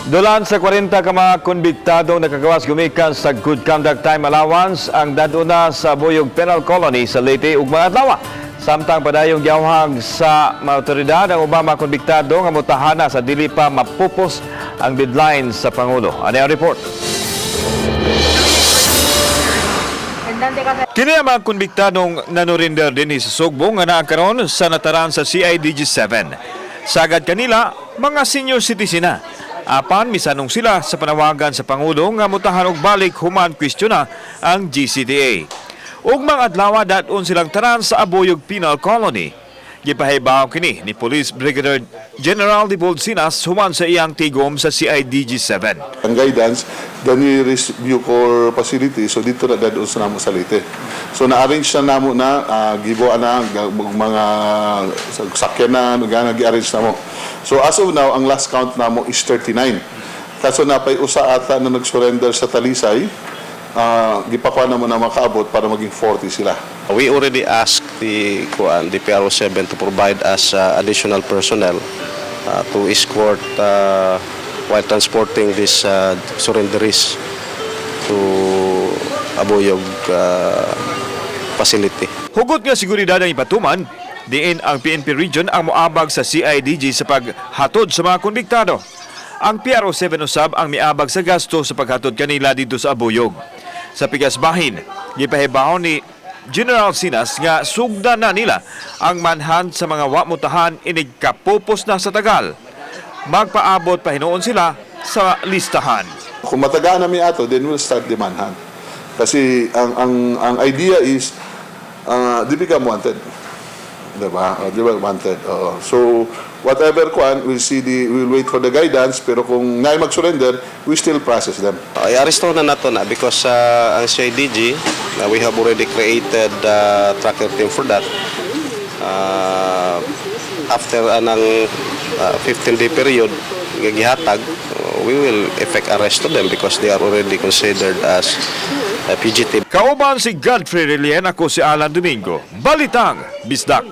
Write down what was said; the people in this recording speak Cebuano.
Dulan sa 40 ka mga konbiktadong nakagawas gumikan sa Good Conduct Time Allowance ang daduna sa Abuyog Penal Colony sa Leyte ug mga adlaw. Samtang padayong gihawhag sa mga otoridad ang ubang mga konbiktado nga mutahana sa dili pa mapupos ang deadline sa Pangulo. Ano ang report? Kini ang mga konbiktadong nanurinder dinhi sa Sugbo nga naa karon sa nataran sa CIDG 7. Sagad kanila, mga senior citizen na. Apan misanong sila sa panawagan sa Pangulo nga mutahan og balik human kwestiyon ang GCTA. Ug mga adlaw dad-on silang taran sa Abuyog Penal Colony. Gipahibaw kini ni Police Brigadier General Debold Sinas human sa iyang tigom sa CIDG 7. Ang guidance, the nearest Bucor facility, so dito na dadun sa namo sa Leyte. So na-arrange na namo na, gibuan na mga sakyanan, gana gi-arrange na mo. So as of now, ang last count namo is 39. Kaso napay usa ata na nag-surrender sa Talisay, gipakuha na mo na makaabot para maging 40 sila. We already asked the kuan, the PRO7 to provide us additional personnel to escort while transporting these surrenderees to Abuyog facility. Hugot nga seguridad ang ipatuman, diin ang PNP region ang moabag sa CIDG sa paghatod sa mga konbiktado. Ang PRO7 usab ang miabag sa gasto sa paghatod kanila dito sa Abuyog. Sa pikas bahin, gipahibaw ni General Sinas nga sugdan na nila ang manhunt sa mga wa mutahan inig kapupos na sa tagal. Magpaabot pa hinuon sila sa listahan. Kung matagaan na mi ato, then we'll start the manhunt. Kasi ang idea is they become wanted. Diba? They become wanted. Oo. So, whatever kuan, we'll wait for the guidance, pero kung naay mag-surrender, we still process them. Ay aresto na nato na because ang CIDG, we have already created tracker team for that. After anang 15-day period nga gihatag, we will effect arrest to them because they are already considered as fugitive. Kauban si Godfrey Relien, ako si Alan Domingo. Balitang Bisdak.